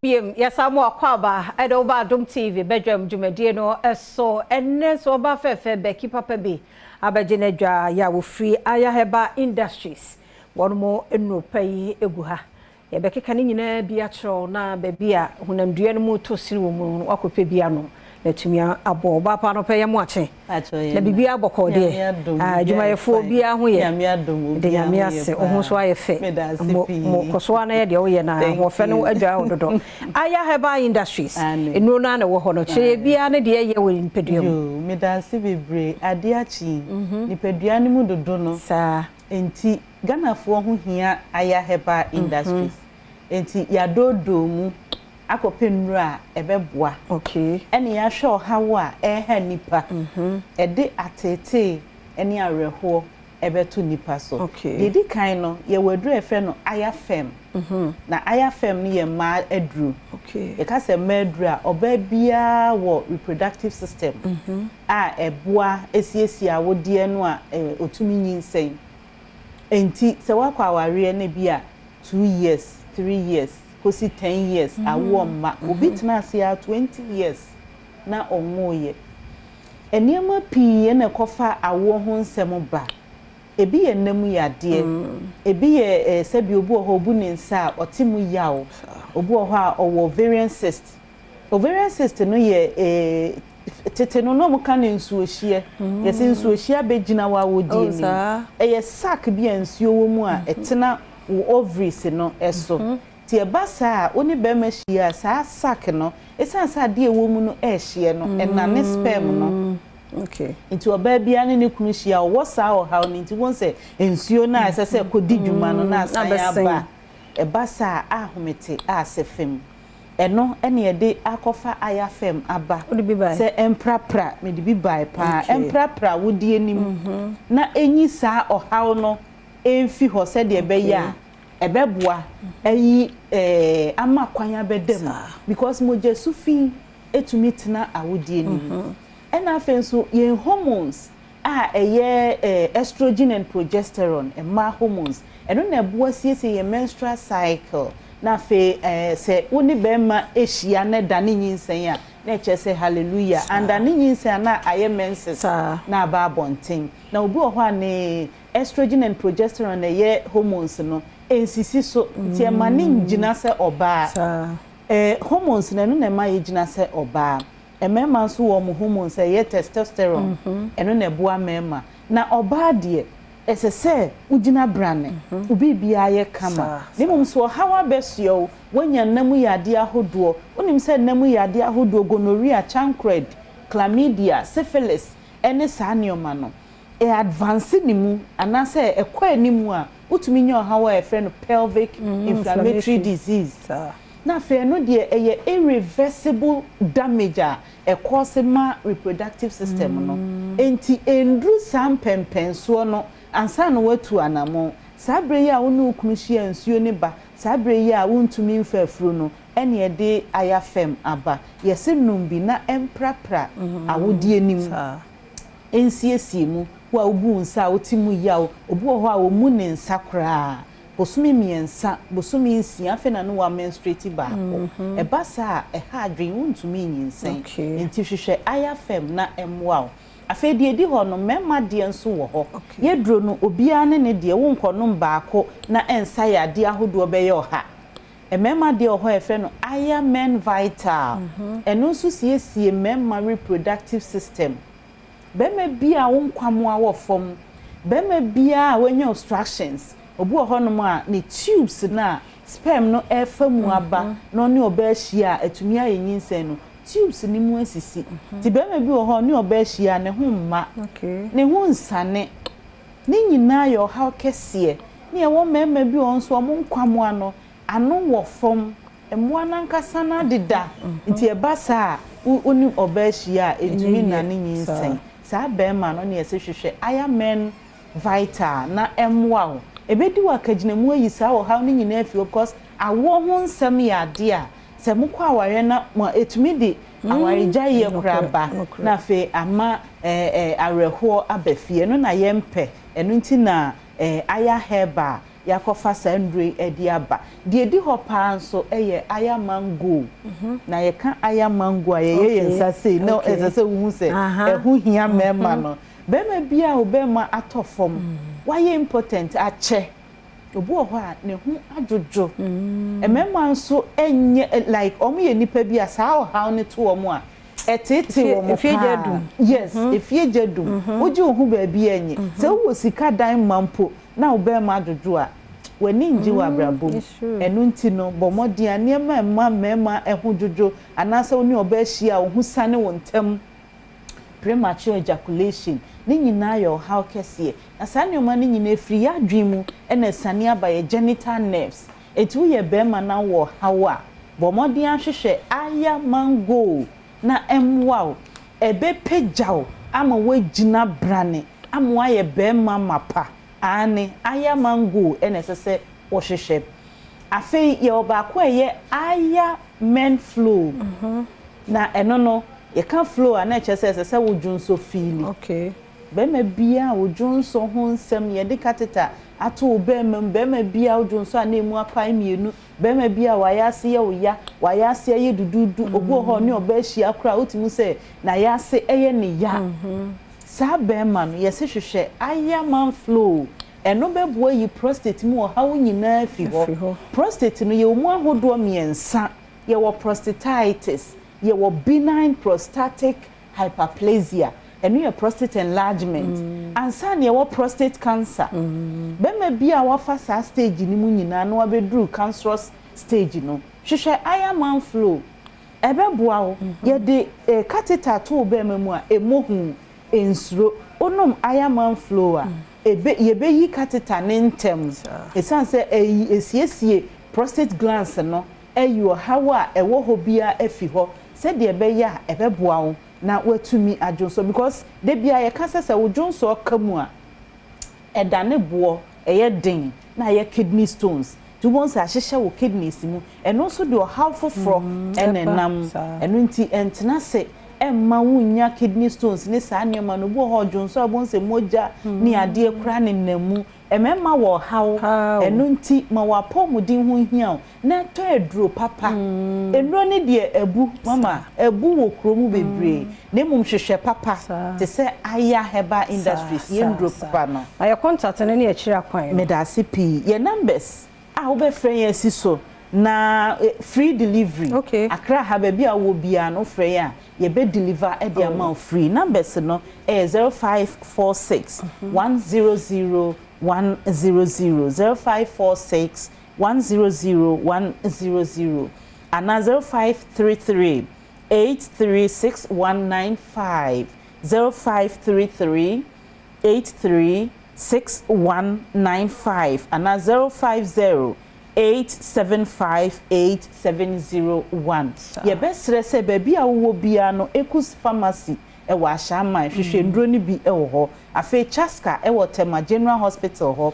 Biem, yɛsan mu akɔ aba ɛde woba Adom TV bɛdwam dwumadie no ɛso. Ɛnnɛ nso ɔba fɛfɛ bɛki papa bi abɛgye n'adwa yɛ a wɔfiri Aya Herbal Industries. Wɔn mo nnuro yi egu ha. Yɛbɛkeka ne nyinaa bi akyerɛw na baabi a honamdua no mu to sini wɔ mu no, wakɔpɛ bi ano na atumi abɔ. Ɔbaa pa no pɛ yɛ mo akye na biribi abɔkɔ deɛ, adwumayɛfoɔ biara ho yɛ de. Nyame ase, wo ho nso ayɛ fɛ. Mo kɔ so a na yɛ deɛ woyɛ na wɔfɛ no adwa wo dodo. Aya Herbal Industries nnuro no a na ɛwɔ hɔ no, kyerɛ biara ne deɛ ɛyɛ wɔ nipadua mu. Meda ase bebree. Adeɛ akyi nipadua no mu dodo no saa. Nti Ghanafoɔ ho hia Aya Herbal Industries, nti yɛadoodoo mu akɔpɛ nnuro a ɛbɛboa ɛne yɛahwɛ ɔhaw a ɛreha nipa, ɛde ateetee ne awerɛhoɔ ɛbɛto nipa so. Deɛ di kan no, yɛwɔ aduro a yɛfrɛ no Aya Fem. Na Aya Fem no yɛ mmaa aduro. Yɛka sɛ mmaa aduro a, ɔbaa biara wɔ reproductive system a ɛboa esiesie awodeɛ no a otumi nyinsɛn. Nti sɛ wakɔ awareɛ no bi a 2 years, 3 years, kɔsi 10 years, awoɔ mma. Obi tena ase a 20 years na ɔnwoeɛ. Nneɛma pii na ɛkɔfa awoɔ ho nsɛm ba. Ebi yɛ nnam yadeɛ, ebi yɛ sɛbi obi wɔ hɔ, obu ne nsa a ɔte mu yaw. Obi wɔ hɔ a ɔwɔ ovarian cyst. Ovarian cyst no yɛ tete no na ɔmo ka ne nsuohyeɛ. Yɛsɛ nsuohyeɛ abɛgyina wɔ awodie nim. Ɛyɛ sac bi a nsuo wɔ mu a ɛtena wɔ ovaries no ɛso. Nti ɛba saa a, wo ne bɛrima hyia a, saa sac no, ɛsiane sɛ adeɛ ɛwɔ mu no ɛɛhyeɛ no, ɛnane sperm no. Nti ɔbaa biara ne ne kunu hyia a ɔwɔ saa ɔhaw no, nti wɔn sɛ nsuo no a ɛsɛ sɛ kɔdi dwuma no na asan aba. Ɛba saa a, ahomete a asɛ fam. Ɛno ɛne yɛde akɔfa Aya Fem aba sɛ ɛmprapra. Mede bi bae paa. Ɛmprapra wodie nim na ɛnyi saa ɔhaw no ɛmfi hɔ sɛdeɛ ɛbɛyɛ a ɛbɛboa ɛyi ama kwan abɛda mu, because mogya sufi etumi tena awodie nim. Ɛna afei nso yɛn hormones a ɛyɛ estrogen and progesterone, mmaa hormones, ɛno na ɛboa siesie yɛn menstrual cycle. Na afei sɛ wo ne bɛrima ahyia na da ne nyinsɛn a, na ɛkyerɛ sɛ hallelujah. Anda ne nyinsɛn a, na ayɛ menses na aba abɔnten. Na obi wɔ hɔ a ne estrogen and progesterone na ɛyɛ hormones no nsisi so, nti ɛma ne ngyina sɛ ɔbaa. Hormones no, ɛno na ɛma yɛgyina sɛ ɔbaa. Mmarima nso wɔ wɔn hormones a ɛyɛ testosterone, ɛno na ɛboa mmarima. Na ɔbaa deɛ, ɛsɛ sɛ wogyina brane, obi biara yɛ kama. Na mmom sɛ ɔhaw abɛsoɛ wo, woanya nnam yadeɛ ahodoɔ. Wonim sɛ nnam yadeɛ ahodoɔ, gonorrhea, chancroid, chlamydia, syphilis, ɛne saa nneɛma no ɛ advance ne mu anaasɛ ɛkɔ anim a, wotumi nya ɔhaw a yɛfrɛ no pelvic inflammatory disease. Na afei ɛno deɛ, ɛyɛ irreversible damage a ɛkɔɔse ma reproductive system no. Nti nduru saa mpɛmpɛnsoɔ no ansa na watu anammɔn. Saa bere yi a wo ne wo kunu hyia nsuo ne ba, saa bere yi a wontumi mfa afuro no, ɛne ɛde Aya Fem aba. Yɛsɛ num bi na ɛmprapra awodie nim, nsiesie mu. Wo a wobu wo nsa a wote mu yaw, obi wɔ hɔ a wɔmu ne nsa koraa bosome 3, bosome 6, afei na ne wa menstruate baako. Ɛba saa a, ɛha adwene, wontumi nyinsɛn. Nti hwehwɛ Aya Fem na ɛmmoa wo. Afei deɛ ɛdi hɔ no, mmarima deɛ nso wɔ hɔ. Yɛduro no, obiara ne ne deɛ. Wonkɔnom baako na ɛnsa yɛ adeɛ ahodoɔ bɛyɛ ɔha. Mmarima deɛ wɔ hɔ a yɛfrɛ no Aya Men Vital. Ɛno nso siesie mmarima reproductive system. Bɛrima bi a wo nkwamoa wɔ fam, bɛrima biara a wanya obstructions, obi wɔ hɔnom a ne tubes na sperm no ɛfa mu aba na ɔne ɔbaa ahyia a atumi ayɛ nyinsɛn no, tubes ne mu asisi. Nti bɛrima bi wɔ hɔ a ɔne ɔbaa ahyia a ne ho mma, ne ho nsane, ne nyinaa yɛ ɔhaw kɛseɛ. Ne ɛwɔ mmarima bi wɔ hɔ nso, ɔmo nkwamoa no ano wɔ fam, mmoa nankasa no adeda. Nti ɛba saa a, wo ne ɔbaa ahyia a ɛntumi nane nyinsɛn. Saa bɛrima no ne yɛsɛ hwehwɛ Aya Men Vital na ɛmmoa wo. Ɛbɛdi wɔ akagyinamu ayi saa ɔhaw no nyinaa afi hɔ, because awoɔ ho nsɛm yɛ adeɛ a sɛ mokɔ awareɛ na mo ɛtumi de awaregyaeɛ koraa ba, na afei ama ɛɛ awerɛhoɔ aba fie. Ɛno na yɛmpɛ. Ɛno nti na Aya Herbal. yɛakɔfa saa nnuro yi de aba. Deɛ ɛdi hɔ paa nso yɛ Aya Mango. Na yɛka Aya Mango a, yɛyɛ yɛn nsa sei na ɛsɛ sɛ wohu sɛ ɛho hia mmarima no. Barima biara a wo barima atɔ fam, wayɛ impotent akyɛ, obi wɔ hɔ a ne ho adwodwo. Mmarima nso nyɛ like wɔn yɛ nnipa bi a saa ɔhaw no to wɔn a, ɛteetee wɔn paa. Yes, efie gya dum. Wogye wo ho baabi a enye. Sɛ wowɔ sika dan ma mpo na wo barima adwodwo a, w'ani ngye wɔ abrabɔ mu. Ɛno nti no, bɔ mmɔden a nneɛma a ɛma mmarima ho dwodwo anaasɛ wo ne ɔbaa hyia a wo ho sane wo ntɛm, premature ejaculation, ne nyinaa yɛ ɔhaw kɛseɛ. Na saa nneɛma no nyinaa ɛfiri yɛn adwene mu na ɛsane aba yɛn genital nerves. Enti woyɛ barima na wowɔ ɔhaw a, bɔ mmɔden ara hwehwɛ Aya Mango na ɛmmoa wo. Ɛbɛpagya wo ama woagyina brane ama woayɛ barima mapa. Aane, Aya Mango na ɛsɛ sɛ wohwehwɛ. Afei yɛwɔ baako a ɛyɛ Aya Men Flow. Na ɛno no, yɛka flow a na ɛkyerɛ sɛ ɛsɛ sɛ wo dwonsɔ fiili. Barima biara a wo dwonsɔ ho nsɛm yɛde catheter ato wo barima mu, barima biara a wo dwonsɔ a na emu apae mmienu, barima biara a w'ayaase yɛ wo ya, w'ayaase ayɛ duduudu, obi wɔ hɔ a ɔne ɔbaa hyia koraa a wotumi hu sɛ n'ayaase yɛ no ya. Saa barima no, yɛse hwehwɛ Ayaman Flow, ɛno bɛboa ayi prostate mu ɔhaw nyinaa afi hɔ. Prostate no, yɛwɔ mu ahodoɔ mmiɛnsa, yɛwɔ prostatitis, yɛwɔ benign prostatic hyperplasia, ɛno yɛ prostate enlargement, ansa na yɛwɔ prostate cancer. Bɛrima bi a wafa saa stage no mu nyinaa na wabɛduru cancerous stage no, hwehwɛ Ironman Flow, ɛbɛboa wo. Yɛde catheter to wo bɛrima mu a, ɛmmɔ hu, ɛnsuro. Wonom Ironman Flow a, ɛbɛ yɛbɛyi catheter no ntɛm, ɛsiane sɛ ɛyi ɛsiesie prostate glands no, ayi ɔhaw a ɛwɔ hɔ biara afi hɔ sɛdeɛ ɛbɛyɛ a ɛbɛboa wo na woatumi adwonsɔ because da biara yɛka sɛ sɛ wo dwonsɔ ka mu a ɛdane boɔ, ɛyɛ den na ayɛ kidney stones nti wobɛhu sɛ ahyehyɛ wo kidneys mu, ɛno nso de ɔhaw foforɔ na ɛnam, ɛno nti ɛntena ase ɛmma wonnya kidney stones ne saa nneɛma no, obi wɔ hɔ ɔdwonsɔ a wobɛhu sɛ mogya ne adeɛ koraa nenam mu. Mmarima wɔ ɔhaw, ɛno nti ma w'apɔwmuden ho nhia wo na tɔ aduro papa. Nnuro no deɛ abu, mama, abu wɔ kuro mu bebree, na mmom hwehwɛ papa te sɛ Aya Herbal Industries, yɛn nnuro papa no. Ma yɛ contact no ne akyiri akwan no. Medase pii. Yɛn numbers a wobɛfrɛ yɛn asi so na free delivery. Accra ha baabi a wowɔ biara no wofrɛ yɛn a yɛbɛ deliver de ama wo free. Numbers no yɛ 0546 100 100, 0546 100 100 anaa 0533 836195, 0533 836195 anaa 050 8758701. Yɛbɛsrɛ sɛ baabi a wowɔ biara no Ekus Pharmacy wɔ Ashaiman, hwehwɛ nnuro no bi wɔ hɔ. Afei Chaska wɔ Tema General Hospital hɔ,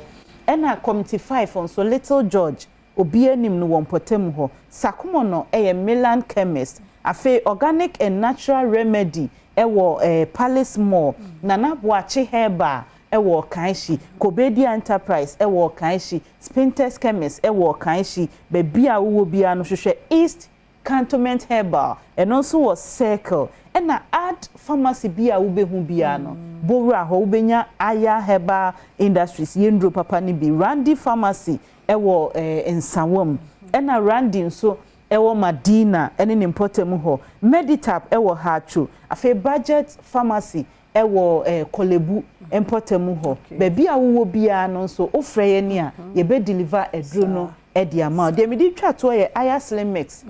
ɛna Committee 5 nso Little George, obiara nim no wɔ mpɔtam hɔ. Sakumono yɛ Milan Chemist. Afei Organic and Natural Remedy wɔ Palace Mall, Nana Boakye Herbal wɔ Kanshi, Kobedia Enterprise wɔ Kanshi, Spintex Chemist wɔ Kanshi, baabi a wowɔ biara no hwehwɛ East Cantonment Herbal, ɛno nso wɔ Circle, ɛna Add Pharmacy bi a wobɛhu biara no, bɔ wura hɔ, wobɛnya Aya Herbal Industries yɛn nnuro papa no bi, Randy Pharmacy wɔ Nsawam, ɛna Randy nso wɔ Madina ne ne mpɔtam hɔ, Meditap wɔ Hatcho, afei Budget Pharmacy wɔ Korle-Bu mpɔtam hɔ. Baabi a wowɔ biara no nso, wofrɛ yɛn a, yɛbɛ deliver aduro no de ama wo. Deɛ mede retwa toɔ yɛ Aya Slim Mix.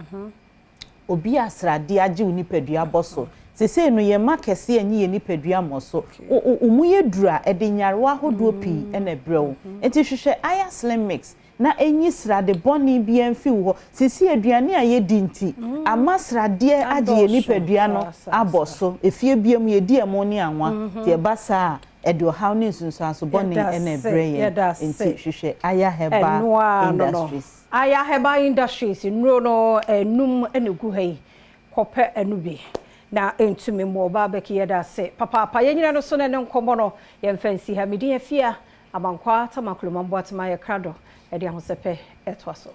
Obi a sradeɛ agye wo nipadua abɔ so. Seesei no, yɛn mma kɛseɛ nnye yɛn nipadua mmɔ so. Wo mu yɛ duru a, ɛde nyarewa ahodoɔ pii na ɛbrɛ wo. Enti hwehwɛ Aya Slim Mix na enyi srade bɔne biara mfi wo hɔ. Seesei aduane a yedi nti, ama sradeɛ agye yɛn nipadua no abɔ so. Efie biara mu, yedi ɛmo ne anwa. Nti ɛba saa a, ɛde ɔhaw ne nsunsuanso bɔne na ɛbrɛ yɛn. Enti hwehwɛ Aya Herbal Industries. Aya Herbal Industries nnuro no num na egu ha yi. Kɔpɛ ɛno bi na ɛntumi mmoa wo. Ɔbaa Becky yɛda ase papaapa. Yɛn nyina no so na ɛne nkɔmmɔ no yɛmfa nsi ha. Me din Afia Abankwaa Tamaklo Mamboatema yɛ krado. Ɛde ahosɛpɛ ɛtoa so.